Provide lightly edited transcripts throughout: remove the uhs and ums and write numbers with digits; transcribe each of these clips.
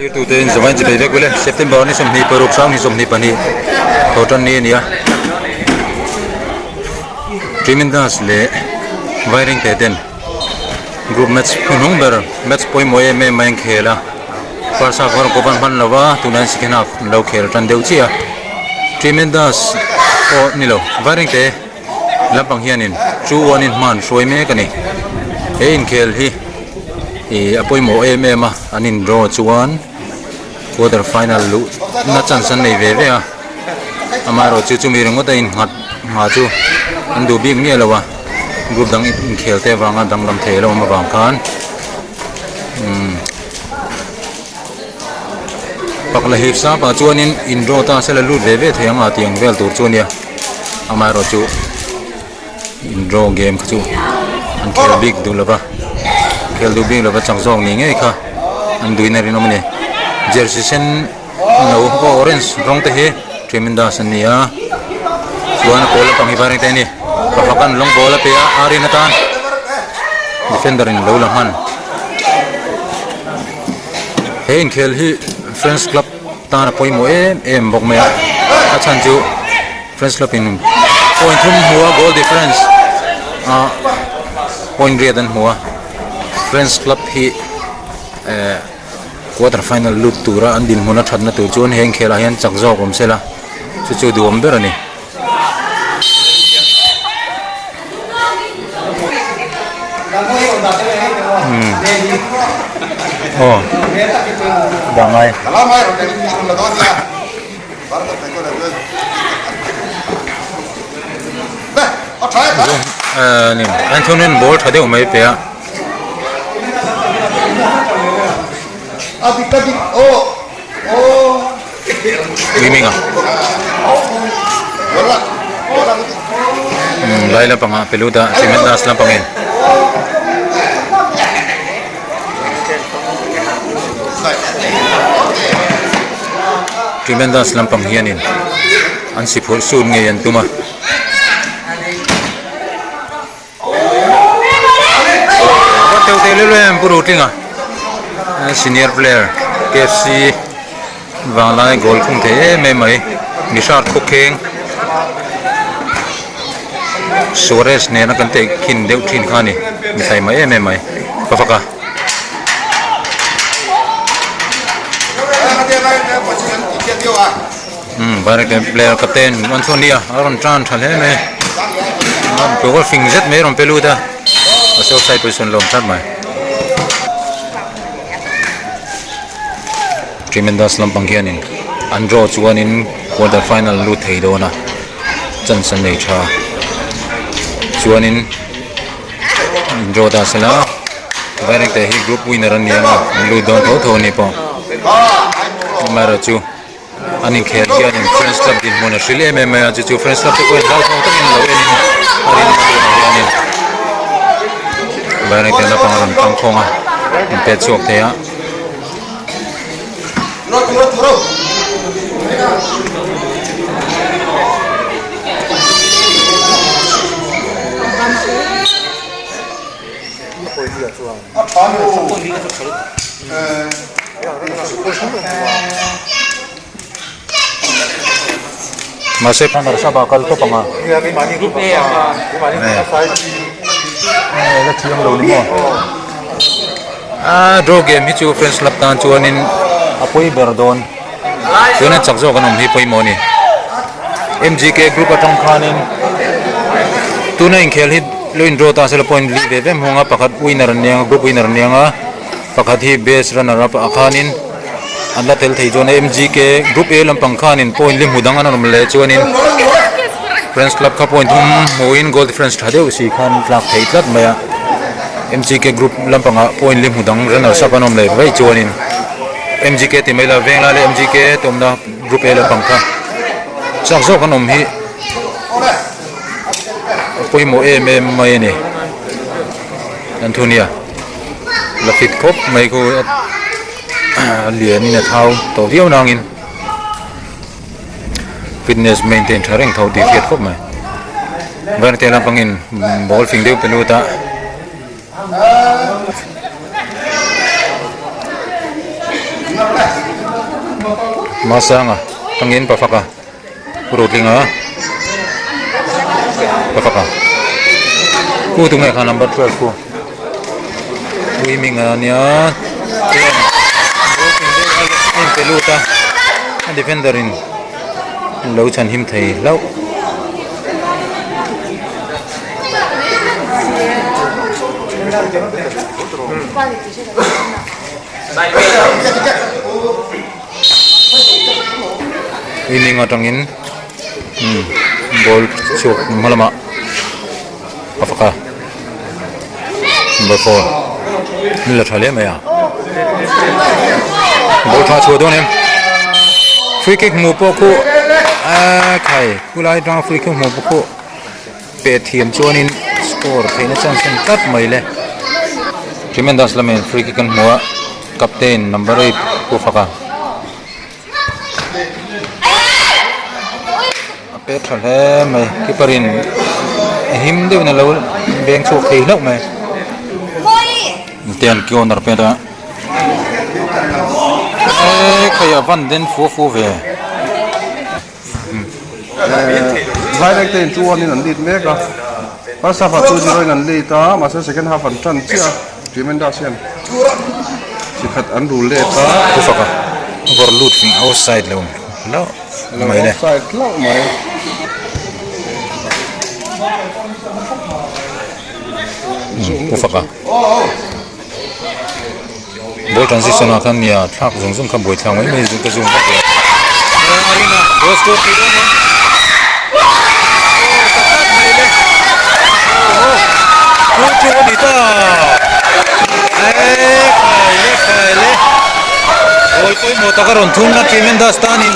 Thirtute in zawng a inchipei vek vel e, September ni 26 sang ni 22 tho tan ni a ni a, Tremendous leh Vairengte ten group match hnuhnung ber match pawimawh em em mai an khel a, first half erawh pawh an hman lo va, tunah hian second half an lo khel tan deuh chiah a, Tremendous pawh ni lo Vairengte lampang hianin 2-1 in hma an hruai mek a ni, he inkhel hi. Ih a pawimawh em em a an in draw chuan quarter final luh na chance an nei ve ve a amaherawh chu chumi ringawt a innghat nghah chu an duh bik miah lo a group dang inkhel te avanga danglam thei a lo awm avang khan umm pak la hip sap ah chuanin in draw ta se la lut ve ve thei ang a tih ang vel tur chu a nia amaherawh chu. In draw game kha chu an khel bik duh lova khel duh bik lova chak zawk ni ngei kha an duhin a rinawm a ni jersey sen no aw orange rawng te hi tremendous an ni a chuan a pawl lampang hi var engte a ni pakhat an lawng ball a pe a arin atan defender in lo la hman he inkhel hi friends club tan a pawimawh em em bawk mai a a chhan chu. Friends club in point thum hmu a goal difference ah point riat an hmu a friends club hi eh quarter final lut tura an dinhmun a thatna tur chuan heng khelah hian chak zawk awm se la chu chu duhawm ber a ni. Aw dah ngai. An thawnin ball tha deuh mai pe a. Swimming a lai lampangah pe lut a cement dust lampangin. Tremendous lampang hianin an si phurh sun ngei an tum a. Teu teh lel em Pu Rotlinga senior player KFC vanglai goal khung thei em em mai Nishar Khawkheng Suarez nena kan teh khin deuh thin kha a ni mi thlaima em em mai ka fak a. Umm Vairengte player captain Anthony a rawn tan tha hle mai a goal fing zet mai a rawn pe lut a a offside position lawm tlat mai. Tremendous lampang hianin an draw chuanin quarter final lut thei dawn a chance an nei tha chuanin in draw ta sela Vairengte hi group winner an ni ang a an lut dawn tho tho a ni pawh amaherawhchu an inkhel hianin friends club dinhmun a hril em em mai a chu chu friends club te pawhin hlauthawng takin lo enin a rin a tunah hianin Vairengte lampang a rawn tangkhawng a an pet chhuak thei a. Mahse Narsaba kal tawp ang a. La thiam lo ni maw. A draw game hi chu friends club tan chuanin a pawi ber dawn. Tuna chak zawk an awm hi pawimawh a ni. MGK group atang khanin tuna inkhel hi lo in draw ta sela point li ve ve hmung a pakhat winner an nia group winner an nia ang a pakhat hi best runner up ah khanin an la tel thei chuan MGK group A lampang khanin point li hmu dang an awm leh chuanin friends club kha point thum hmuhin goal difference tha deuh si khan tlak thei tlat mai a MGK group lampangah point li hmu dang runner up an awm leh vaih chuanin MGK ti mai la veng lai leh MGK tawmna group A lampang kha chak zawk an awm hi a pawimawh em em mai a ni an thu nia la fit khawp mai khu a lian in a thau tawh viau nangin fitness maintain tha reng tho tih hriat khawp mai Vairengte lampangin ball fing deuh pe lut a. Masanga tangin Pafaka Rotlinga Pafaka Pu tunge kha number 12 khu Swimming a nia chuan ball pin deuh a a inpe lut a a defender in lo chhan him thei hlauh. Swimming atangin umm ball chhuak hma lamah a fak a number 4 an la tha hle mai a ball tha chhuah dawn em free kick hmuh pawh khu aaa khai khulai atanga free kick hmuh pawh khu pe thiam chuanin score theihna chance a ni tlat mai le tremendous lamin free kick an hmu a captain number 8 pu fak a. A pet tha hle mai keeper in a him deuhin a lo beng chhuak thei hlauh mai tian corner pet a eee khai a van den fu fu ve. Zairek te in 2-1 in an lead mek a first half ah 2-0 in an lead a mahse second half an tan chiah a Tremendous hian chikhat an rul let a. Pu Faka vawr lut fing outside lo hlauh mai le. Outside hlauh mai. Pu Faka ball transition ah khan nia thlak zung zung kha buai thlak mai mai ka zoom vak lo. Ball score thei dawn em? Chu chu a ni ta eee khai le khai le goal pawimawh tak a rawn thum na Tremendous tanin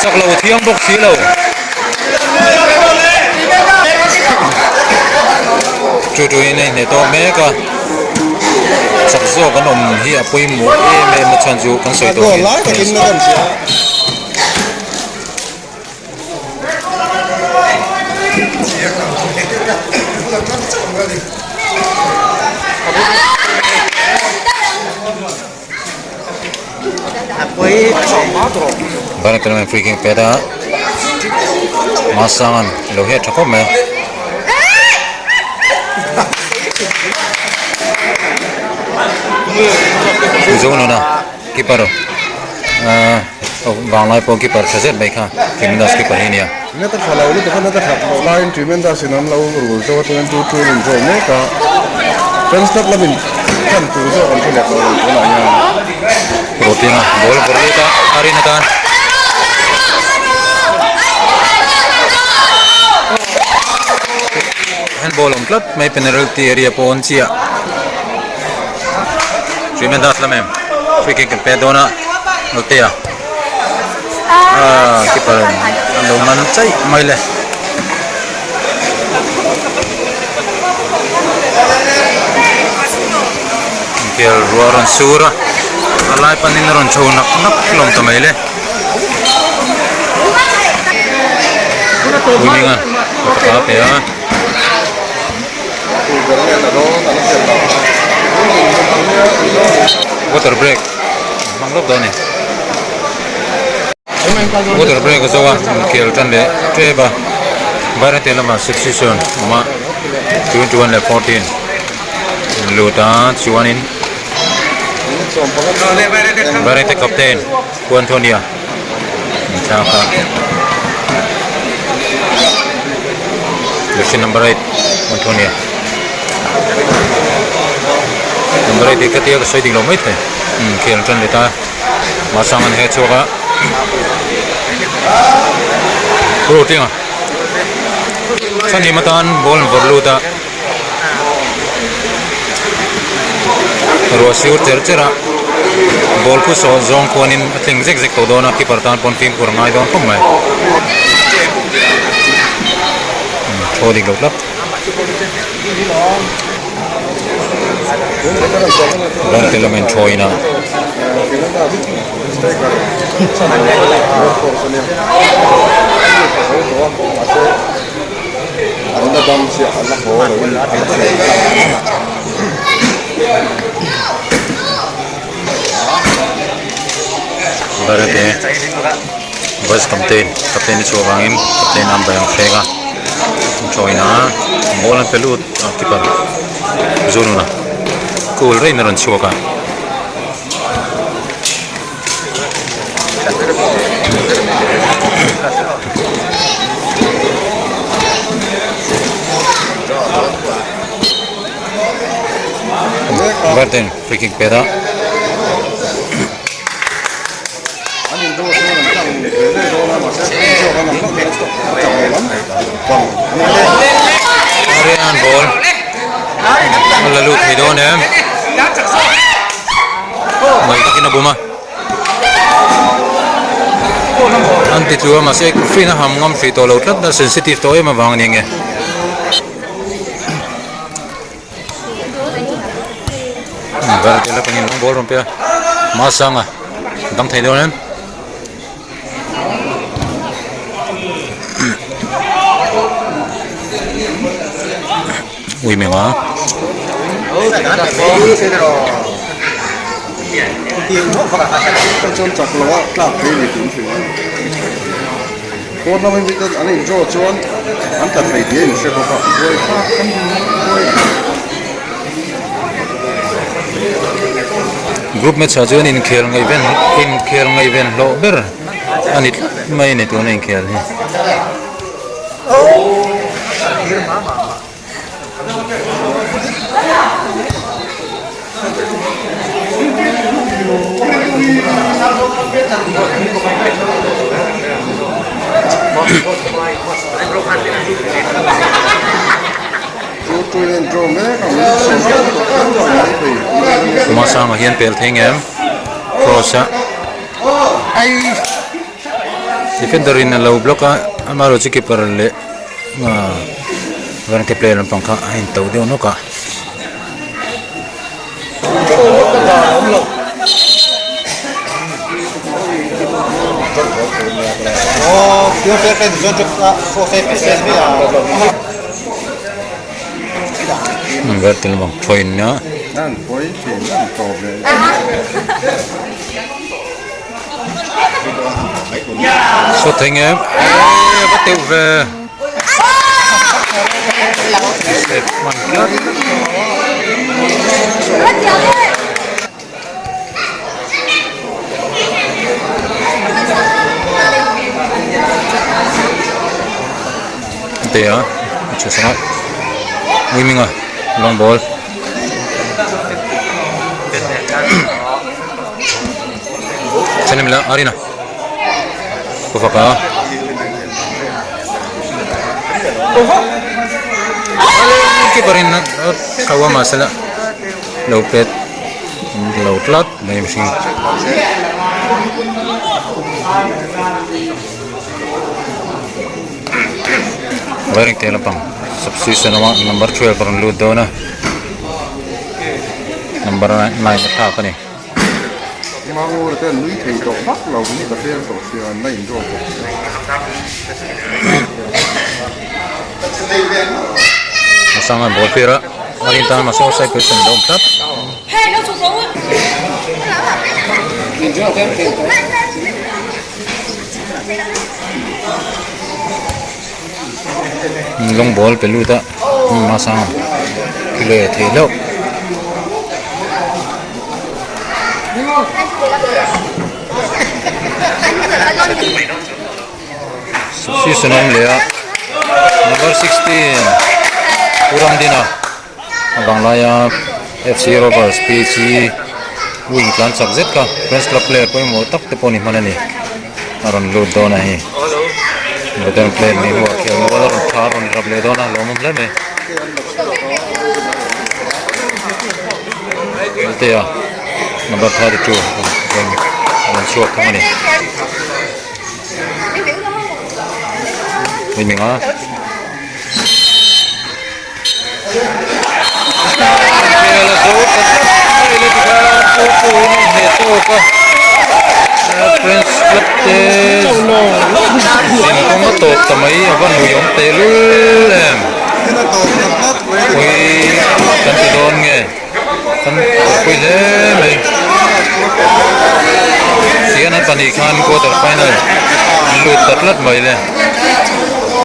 chak lo thiang bawk si lo chu chu in a inhneh tawh mek a chak zawk an awm hi a pawimawh em em a chhan chu kan sawi tawh ang in. Bharatanatyam free kick pet a Masangan lo hiat tha khawp mai a. Zonuna keeper ahh vanglai pawh keeper tha zet mai kha Tremendous keeper hi a nia. Na ta tha lo lutuk a na ta that loh laiin Tremendous in an lo rul zawk a chuan two two in draw mek a fans club lamin tan tur zawk an hre leh tawh lo tunah hian. Rotina ball a vawrh lut a a rin atan. Handball awm tlat mai penalty area pawn chiah. Tremendous lam em free kick kan pek dawn a Notea ah keeper an lo man chaih mai le. Inkhel ruah a rawn sur a a lai panin a rawn chho nak nak hlawm ta mai le. Puiminga a pe a. Water break hmang lawk dawn a ni water break a zo a inkhel tan leh tep a Vairengte lamah substitution awm a 21 leh 14 lut a chuanin Vairengte captain Pu Antonia inthlak a jersey number 8 Antonia number 8 hi ka tia ka sawi dik lo mai thei umm khel tan leh ta mahsang an he chhuak a rotinga chhanim atan ball an vawrh lut a ruah siur cher cher a ball khu saw zawng khuanin a tling zek zek tawh dawn a keeper tan pawn fimkhur a ngai dawn khawp mai thaw dik lo tlat rawng te lawmin thaw in a. An la dam chiah an la haw lo in an la. Barate vice captain captain a chhuah vangin captain a ban thleng a join a ball an pe lut a keeper Zonuna goal reng a rawn chhuak a. Garden free kick pet a. Arian ball a la lut thei dawn em. Ngaih takin a bum a. An ti tlu a mahse fin a ham ngam hrih tawh lo tlat a sensitive tawh em avang a ni ang e. Verte la pangin rawng ball rawn pe a Masanga dang thei dawn em. Ui meng a. Chuan chak lo a tlak thei ni tih hria a ni. Pawn lama mi ten an indraw chuan an tla thei tih a inhre bawk a. Buai thlak an buai. Group match ah chuan inkhel ngaihven inkhel ngaihven hlawh ber a ni tlat mai a ni tuna inkhel hi. Masanga hian pel thei ngem cross a defender in a lo block a amaherawhchu chu keeper leh Vante player lampang kha a in to deuh nawk a. Verte lampang thawn a. Saw thei nge va teuh ve. Step hman tlat. Te a chu sanga winning a long ball. Chanemla Arina Kufaka Keeper in tho a mahsela lo pet lo tlat mai mihring. Wearing te lampang substitution awm a number 12 a rawn lut dawn a number 9 a thlak a ni. Mangur te an nui thei tawh vak lo ni ka hriat tawh sia an la indraw bawk sia. A sanga ball fir a a rin tan mahse offside position a lo awm tlat. Long ball pe lut a hmasanga kile thei hlauh. Substitution a awm leh a number 16 Pu Ramdina a vanglaia F C Rovers P H E wing tlan chak zet kha Friends Club player pawimawh tak te pawh ni hman a ni. A rawn lut dawn a hei veteran player ni hnuah khian mual a rawn tha a rawn rap leh dawn a lawmawm hle mai Altea number 32 rawn rawn chhuak thung a ni Hei a. Friends club te zinkawng a tawp ta mai a va nuih awm teh lul em pui kan ti dawn nge kan pui hle mai tihian a. pahnih khan quarter final an lut ta tlat mai le.